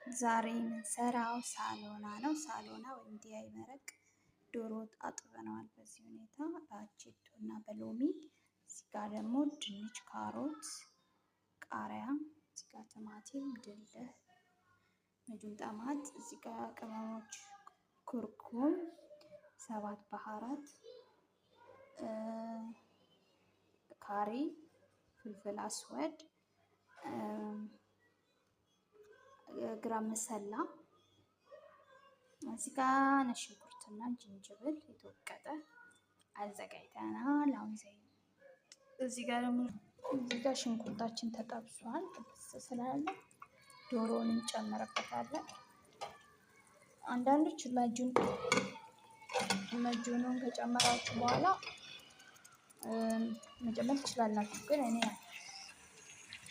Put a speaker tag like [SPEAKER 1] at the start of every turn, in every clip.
[SPEAKER 1] ዛሬ የምንሰራው ሳሎና ነው። ሳሎና ወይም ዲያይ መረቅ ዶሮ አጥበነዋል በዚህ ሁኔታ በአቼቶ እና በሎሚ። እዚህ ጋር ደግሞ ድንች፣ ካሮት፣ ቃሪያ፣ እዚህ ጋር ቲማቲም፣ ድልህ፣ መጁን ጠማት፣ እዚህ ጋር ቅመሞች፣ ኩርኩም፣ ሰባት ባህራት፣ ካሪ፣ ፍልፍል አስወድ፣ ግራም መሰላ፣ እዚህ ጋር ነጭ ሽንኩርትና ጅንጅብል የተወቀጠ አዘጋጅተናል። አሁን ዘይት እዚህ ጋር ደግሞ እዚህ ጋር ሽንኩርታችን ተጠብሷል። ጥብስ ስላለ ዶሮውን እንጨምርበታለን። አንዳንዶች መጁኑን ከጨመራችሁ በኋላ መጨመር ትችላላችሁ። ግን እኔ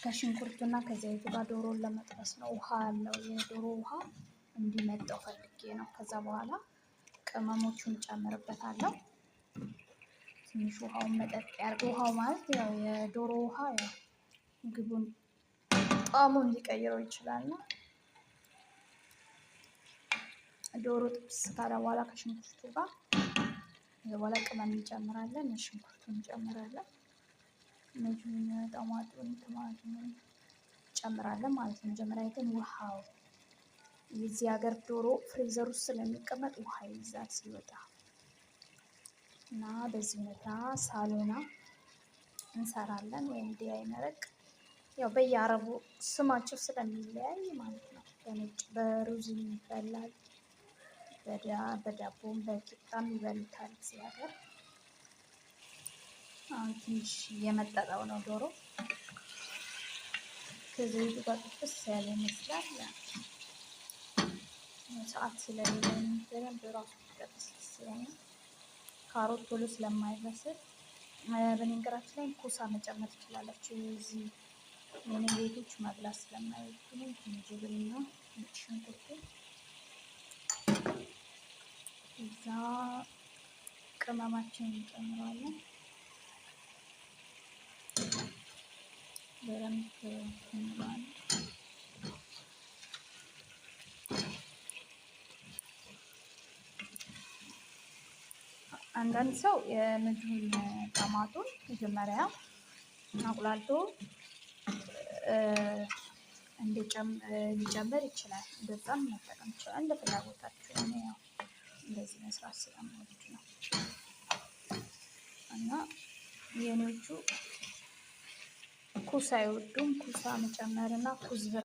[SPEAKER 1] ከሽንኩርቱና ከዘይቱ ጋር ዶሮን ለመጥበስ ነው። ውሃ ያለው የዶሮ ውሃ እንዲመጣው ፈልጌ ነው። ከዛ በኋላ ቅመሞቹን ጨምርበታለሁ። ትንሽ ውሃውን መጠጥ ያርግ። ውሃው ማለት ያው የዶሮ ውሃ ያው ምግቡን ጣዕሙን ሊቀይረው ይችላልና ዶሮ ጥብስ ካለ በኋላ ከሽንኩርቱ ጋር በኋላ ቅመም እንጨምራለን። ሽንኩርቱን እንጨምራለን። መጁን፣ ጠማጡን፣ ቲማቲሙን እንጨምራለን ማለት ነው። መጀመሪያ ግን ውሃው የዚህ ሀገር ዶሮ freezer ውስጥ ስለሚቀመጥ ውሃ ይይዛል ሲወጣ እና በዚህ ሁኔታ ሳሎና እንሰራለን ወይም ዲያይ መረቅ ያው በየአረቡ ስማቸው ስለሚለያይ ማለት ነው። በነጭ በሩዝ ይበላል፣ በዳቦም በቂጣም ይበሉታል እዚህ ሀገር። አሁን ትንሽ እየመጠጠው ነው ዶሮ ከዘይቱ ጋር ጥብስ ያለ ይመስላል። ሰዓት ስለሌለኝ በደንብ ራሱ ቢጠብስ ደስ ይለኛል። ካሮት ቶሎ ስለማይበስል በነገራችን ላይ ኩሳ መጨመር ትችላላችሁ። እዚህ የኔ ቤቶች መብላት ስለማይወዱ ነው። ዝንጅብልና ነጭ ሽንኩርቱ እዛ ቅመማችንን እንጨምራለን። በደንብ እንለዋለን። አንዳንድ ሰው የምግቡን ጠማጡን መጀመሪያ አቁላልቶ ሊጨምር ይችላል። እንደዛም መጠቀም ይችላል። እንደ ፍላጎታችሁ። እኔ ያው እንደዚህ መስራት ስለምወድ ነው እና የኔዎቹ ኩሳ አይወዱም። ኩሳ መጨመር እና ኩዝብራ